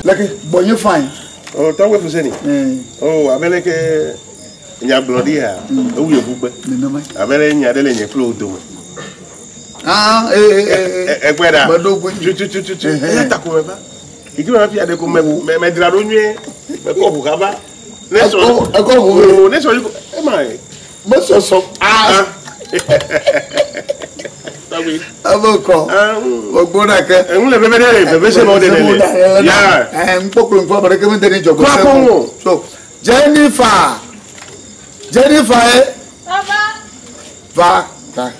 Leke gbɔnye fine. Oh, tɔgbe Fuseni. Oh, abe leke nyagblɔɖia, ewu yevugbe. Nenema. Abe le nya ɖe le nye kple wò dome. Ah, eh, eh, eh. Ekpɔe ɖa. Meɖo goe. Tutututu. Eya ta ko meva. Yi ke meva fia ɖe ko me me medzra ɖo nyuie. Mekɔ ʋu kaba. Ne sɔ. Ekɔ ʋu vɛ. Oh, ne sɔ yi ko ema ye. Mesɔsɔ. Ah. Tɔgbe. Ebe kɔ. Gbogbo ɖe ke. Enu le veve ɖe le veve se ma wo ɖe le. Ya. Eh, ŋkpɔ kple ŋkpɔ ame ɖeke mede ne dzɔgbe Kura se kpɔ o. o. So, Jennifer. Jennifer ye. Papa. Va, va.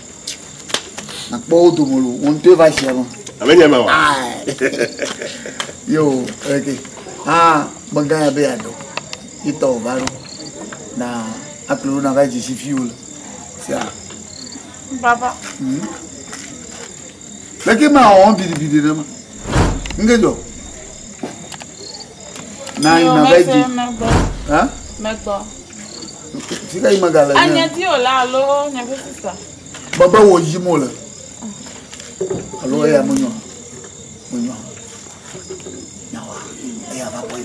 Nakpɔ wo dome lo, wo ŋutɔe va sia me. Ame nye ma wa. Ayi. Yo, ok. Ah, megã ya be yeaɖo. Ye tɔ wòva ɖo. Na akplɔ ɖo nava dzesi fi wo le. Sia. Papa. Leke ma wɔm biɖibiɖi ɖe ma. Ŋke dzɔ. Na yi na va dzi. Megbɔ. Ha? Megbɔ. Fika yi megale nye. Anye di o la alo nye ƒe sista. Baba wò yim wole. Alo eya menyɔ. Menyɔ. Nyawa. Eya va kpɔ yi.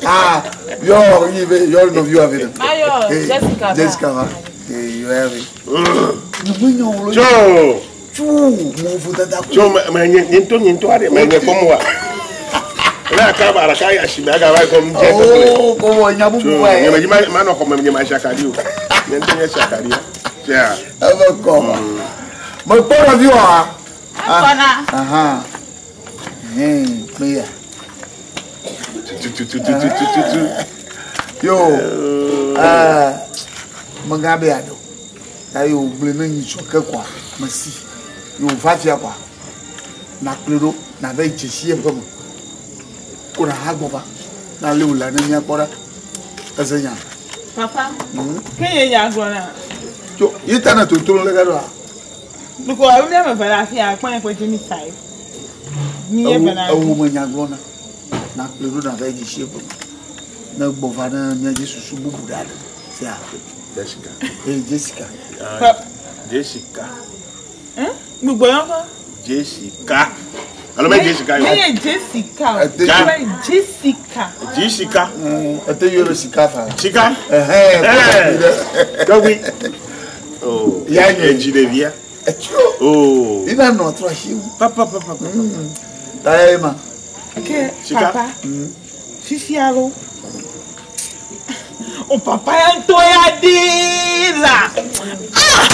Ah, yɔ yi ve yɔ nɔviwo ave ɖe. Ma yɔ Eh, Jessica va. Jessica va. Eh, yɔ ya ve. Nye menyɔ wo. Tso. Tso mo vodada ko. Tso me me nye nye ŋutɔ nye ŋutɔ aɖe me nye kpɔm wa. Ne aka ba ɖeka yi asime aga va kɔm dze kɔkɔle. Oh, kɔmɔ nya Tso bubu wa nye ye. me dzi ma ma nɔ xɔme nye ma si akaɖi o. Nye ŋutɔ nye si akaɖi. Tia. Ebe kɔ. Mekpɔ nɔviwoa? Ekɔna. Aha. Hɛn, meya. Tututututututu. Yo. Eh, megã be yeaɖo. Ta ye wògblɔe ne nyitsɔ ke kɔa, mesi. Ye wòva fia kɔa, nakplɔe ɖo, nava yi dzesi eƒe me. Ko naha gbɔ va. Na lé wòle ne míakpɔ ɖa. Eze nya. Papa. Ke ye nya gblɔ na. Tso, ye ta ne totro leke ɖoa? Nukɔ abe mi ame eve le afi ya kpɔ nye kple Jennifer ye. Mi ye Ewu ve na. ewu me nya gblɔ na. Nakplɔe ɖo nava yi dzesi eƒe me. Ne gbɔ va ne míadzi susu bubu ɖa ɖe. Sia. Jessica. Ee, Jessica. Ah, Jessica. Gbogbo yɔn kɔ. Jessica. Alo me Jessica Ne yɔ. ye Jessica. o. Ete Ja. Ye Jessica. Jessica. Ete yɔ be sika fa. Sika. Ɛhɛn, Eh. Tɔgbi. Oh. Ya nye. Edzi ɖevia. Etso. Oh. Ina nɔ trɔ asi ŋu. Papa papa. Ta ye ma. Ke Sika. papa. Fifia lo. O papa ya ŋutɔ ya ɖee la. Ah!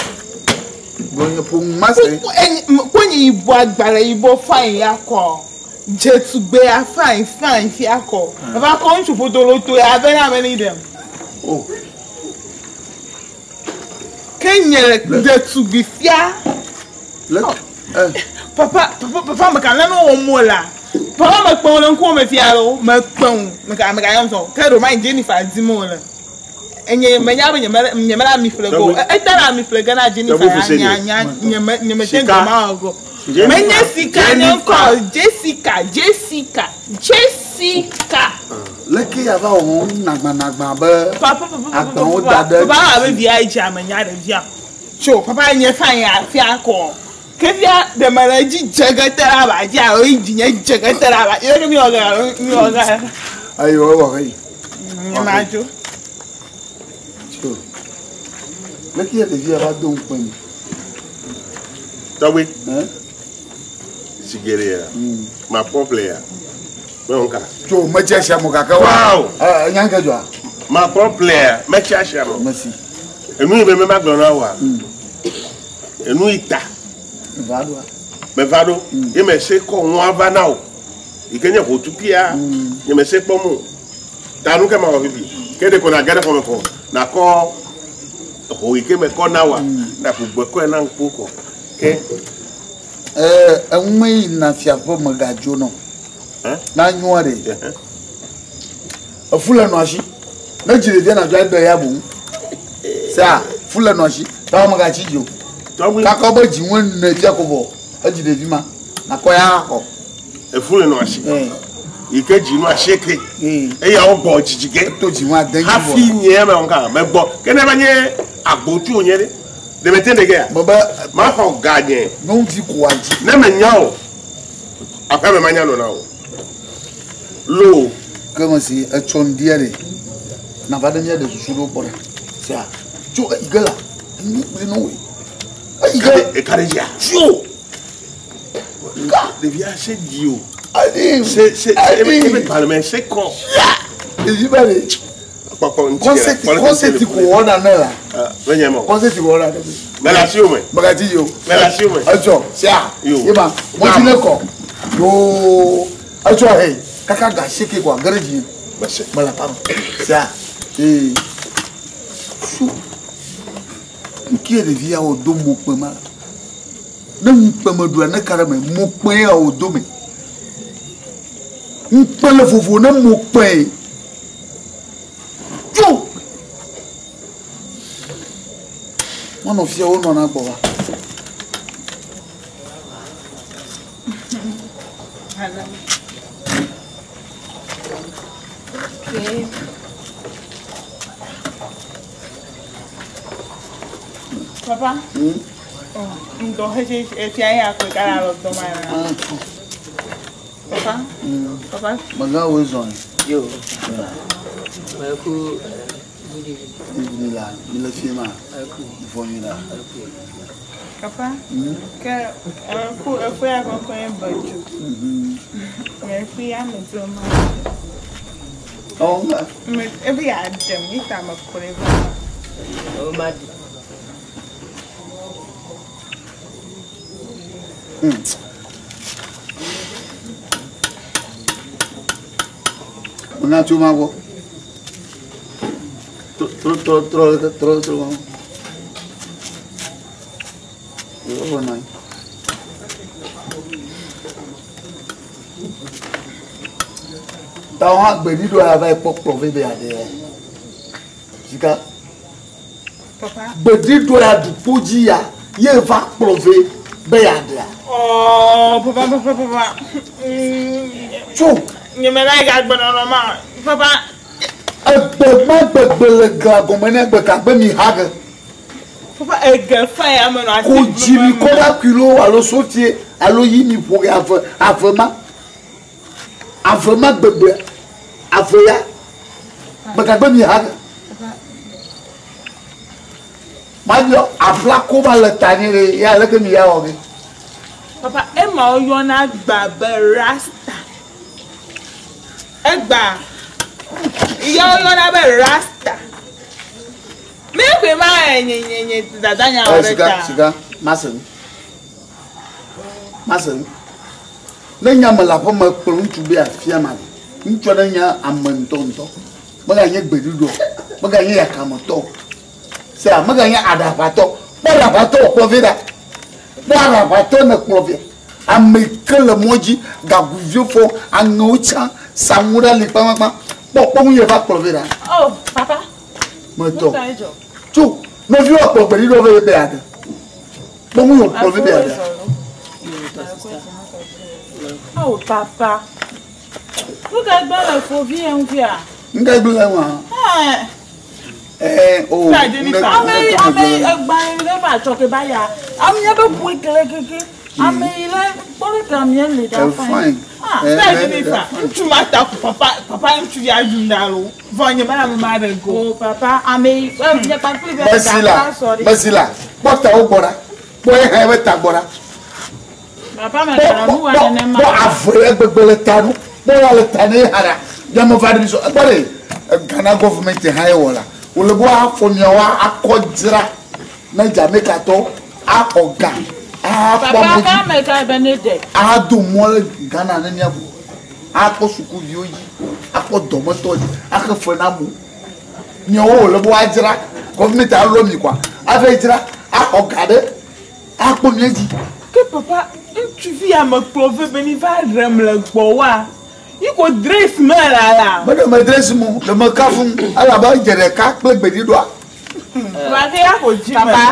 Gblɔ nye ƒo ma se. Ko nye yibɔ agbalẽ yibɔ fine ya kɔ. Dzetugbe ya fine fine fia kɔ. Eva kɔ ŋutsu ƒodoloto ya ve na ame ni ɖem. O. Ke nye ɖetugbi fia. Le. Eh. Papa papa papa meka nane wɔm wo la. Papa mekpɔ wo le ŋkuwò me fia lo. Mekpɔ wo. Meka meka yɔm sɔ. Ke ɖo ma yi Jennifer dim wo le. Enye menya be nye me nye me le ami ƒle go. Ete le ami ƒle ge na Jennifer Tɔgbi ya Fuseni. nya nya nye me nye me te Sika. gɔma wɔ go. Menye sika nye ŋkɔ Jessica Jessica Jessica. Leke ya va wɔm nagbanagba be Papa papa papa agbawo da papa ɖe papa abe via yi dzi ame nya ɖevia. Tso papa nye fine ya fia kɔ. Ke fia ɖe me le edzi dze ge te ɖe aba dzi alo yi dzi nye dze ge te ɖe aba dzi. Leke mi wɔ ge alo mi wɔ ge. Ayo ewɔ he yi. Nye ma dzo. Tso. Leke ya ɖevia va do ŋukpe mi. Tɔgbi. Eh? Si geɖea. Ma pɔple ya. Me ŋka. Tso metsi asia mo gake wa. Wow. Eh, nya ŋke dzɔa? Ma pɔple ya. Metsi asia mo. Mesi. Enu yi be me ma gblɔ na wa. Enu yi ta. Va ɖoa. Meva ɖo. Ye me se kɔ ŋua va na o. Yi ke nye hotukia. Nye me se kpɔm o. Ta nu ke ma wɔ fifi. Ke ɖe ko na ge ɖe xɔme kɔ. Na kɔ ho yi ke me kɔ na wa. Na gbugbɔ kɔe na ŋkpo kɔ. Ke. Eh, eŋu yi na fiaƒe megadzo nɔ. Eh? Na nyɔa ɖe. Efu le nɔ asi. Ne dzi ɖevia na dzɔ ɖe ya boŋ. Sea, fu le nɔ asi. Ta wo megatsi dzi o. Tɔgbi. Kakɔ be dzi ŋu ne fia ko vɔ. Edzi ɖevi ma. Nakɔ ya xɔ. Efu le nɔ asi. Eh. Yi ke dzi nu asieke. Eh. Eya wo gbɔ dzidzi ge. To dzi ŋu ade dzi vɔ. Hafi nye me ŋka megbɔ. Ke ne va nye agbotsu wònye ɖe. Ɖe mete ɖe gea? Mebe Maxɔ ga nye. nyɔnuvi ko adzi. Ne menya o, aƒea me manya nɔ na o. Lo. Ke me si etsɔ ŋdia ɖe, nava ɖe mía ɖe susu ɖo kpɔ ɖe. Sia, tso eyi ge la, enyi kple no woe. Eyi ge. Eka ɖe dzia. Tso. Ka. Ɖevia se dzi o. Adi. Se se se ebe ebe gbalẽ me se kɔ. Ya. Ɖevi ba ɖe. Kpɔkpɔ ŋuti. Kɔnsɛti kɔnsɛti ko wɔna ne la. Menye mɔ. Kɔnsɛti ko wɔna ne. Mele asi wo me. Megati yi o. Mele asi wo me. Etsɔ sia. Yo. Yeba. Mɔtsi ne kɔ. Yoo. Etsɔ he. Kaka ga seke kɔ agere dzi. Mese. Mele aƒa me. Sia. Ee. Su. Nukie ɖevi ya wo do mo kpe ma. Ne ŋukpe me ɖua ne ka ɖe me mo kpe ya wo do me. Ŋukpe le vovo ne mo kpe. Tso. Mɔnɔ fia wo nɔna gbɔ va. Okay. Papa? Oh, ŋdɔ xexe efia ya koe kala lɔ dɔ ma ya. Papa? Papa? Mega wo zɔn. Yo. Meku good evening. Evening la, mi le fie ma. Meku. Vɔ mi la. Meku. Papa? Ke eku efu ya kɔkɔ ye bɛtsu. Me fi ya me dzro ma. Ɔ nga. Me ebi ya dem ita me kore va. O ma di. Mega tso ma gbɔ. Trɔ trɔ trɔ trɔ trɔ ma. Yɔ nɔ anyi. Ta wo hã gbeɖiɖɔ ya va yi kpɔ kplɔ vɛ be yeaɖe ya. Sika. Papa? Gbeɖiɖɔ ya ɖukpo dzi ya ye va kplɔ vɛ be yeaɖea. Oh, papa, papa, papa. Tso. Nye me like agbenɔnɔ ma. Papa. Egbe ma gbegbe le glã gɔme ne gbe gagbe mi ha ge. Papa ege fa ya me nɔ asi. Ko dzi mi kɔ ɖe akui loo alo sotie alo yi mi ƒo ge ave ave ma. Ave ma gbegbe ave ya. Gbe gagbe mi ha ge. Mayɔ aƒlako va le ta nɛ ɖe ya leke mi ya wɔ ge. Papa ema woyɔna gba be rasta. Egba. Ya woyɔna be rasta. Mi koe ma nye nye nye dada nya wɔ ɖe Sika ta. sika mase nu. Mase nu. Ne nya me le aƒe me kplɔ ŋutsu be afia ma ɖe. Ŋutsua ɖe nye ame ŋutɔŋutɔ. Meganye gbeɖuɖɔ. Meganye yakametɔ. Sea meganye aɖaʋatɔ. Kpɔ aɖaʋatɔ wòkplɔ vɛ ɖa. Kpɔ aɖaʋatɔ ne kplɔ vɛ. Ame yi ke le mɔ dzi gaguviwo fɔ aŋewo tsã saŋu ɖe ali kpakpakpa. Kpɔ kpɔ nu ye va kplɔ vɛ ɖa. Oh, papa. Metɔ. Nu ka ye dzɔ? Tso nɔviwo akplɔ gbeɖuɖɔ vɛ be yeaɖe. Kpɔ nu ye wòkplɔ vɛ be yeaɖe. Oh, papa. Nu ka gblẽ le fovi ya ŋu fia? Nu ka gblẽ le eŋua? Eh. Eh, oh. Fia Jennifer. Ame Ame ame egba yi le va tsɔ ke ba ya. Ame ya be ƒoe kele keke. Ame yi le kpɔ ɖe ka mía le ɖa fine. Ah, Fia Jennifer. Ŋutsu ma ta ko papa papa ŋutsu ya dum ɖa lo. Vɔ nye ma ame ma ɖe go. O papa ame yi nye kpakpli be Mesi la, mesi la. Kpɔ tawo gbɔ ɖa. Kpɔ ye hã ebe ta gbɔ ɖa. Papa me Kpɔ kana nu wa kpɔ nenema. kpɔ ave ya gbegbe le ta nu. Kpɔ ya le ta ne ye hã ɖa. Yame va ɖe sɔ. Kpɔ ɖe Ghana government hã ye wɔ la. Wòle be woafɔ miawo akɔ dzra ne Jamaica tɔ axɔ ga akpɔ Papa amewo ka dzi. ame ka be ne ɖe. Ado mɔ le Ghana ne miaƒo. Akpɔ sukuviwo dzi, akpɔ dɔmetɔ dzi, axe fe na amewo. Miawo wòle be woadzra government alɔ mi kɔa ava dzra axɔ ga ɖe akpɔ mia dzi. Ke papa ŋutsuvi ya me kplɔ vɛ be ni va ɖem le gbɔ wa. Yi ko dress me la la. Me ɖe me dress mo, ɖe me kafu elabe dze ɖeka kple gbeɖiɖɔa. Papa ke ya ko dzi me. Papa,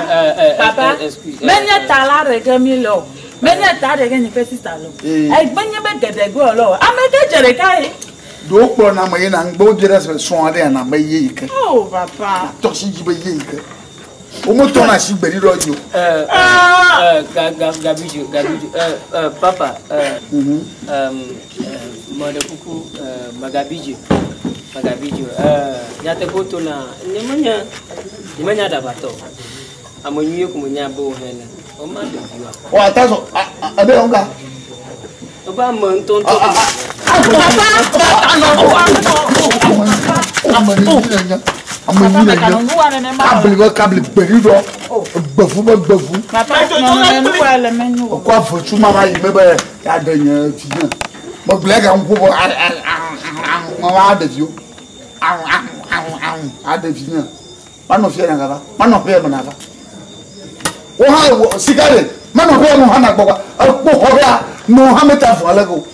papa, excuse, menye ta la ɖeke mi le o. Menye ta ɖeke nye ƒe sista le o. Menye be geɖe gbe le o. Ame ke dze ɖeka ye. Ɖewo kplɔ na ame yina ŋgbe wo dze ɖe srɔ̃ aɖe ya na be ye yi ke. Oh papa. Tɔ si dzi be ye yi ke. Wometɔna asi gbeɖiɖɔ dzi o. Gabiju, Gabiju, papa, meɖe kuku, megabiju, megabiju, nyateƒe wotona, nye menye, nye menye aɖabatɔ o. Ame nyuie ko menye abe wò ene. Woma ɖe viwa. Wɔ ata zɔ, ebe yɔ ŋga. Ebe ame ŋutɔŋutɔ ko Ame nyui le nye, ame nyui le nye. Kabli be kabli gbeɖiɖɔ, gbevu be gbevu. Ekɔ avetsu ma va yi me be yeaɖe nye vi nye. Megblɔe ga ŋku be aɖe viwo. Aɖe vi nye. Manɔ fia nagava, manɔ ƒea me nava. Wo hã wɔ sika ɖe, manɔ ƒea me hã nagbɔ va. Ekpɔ xɔ ɖea, nɔ hã meta vɔ ale go.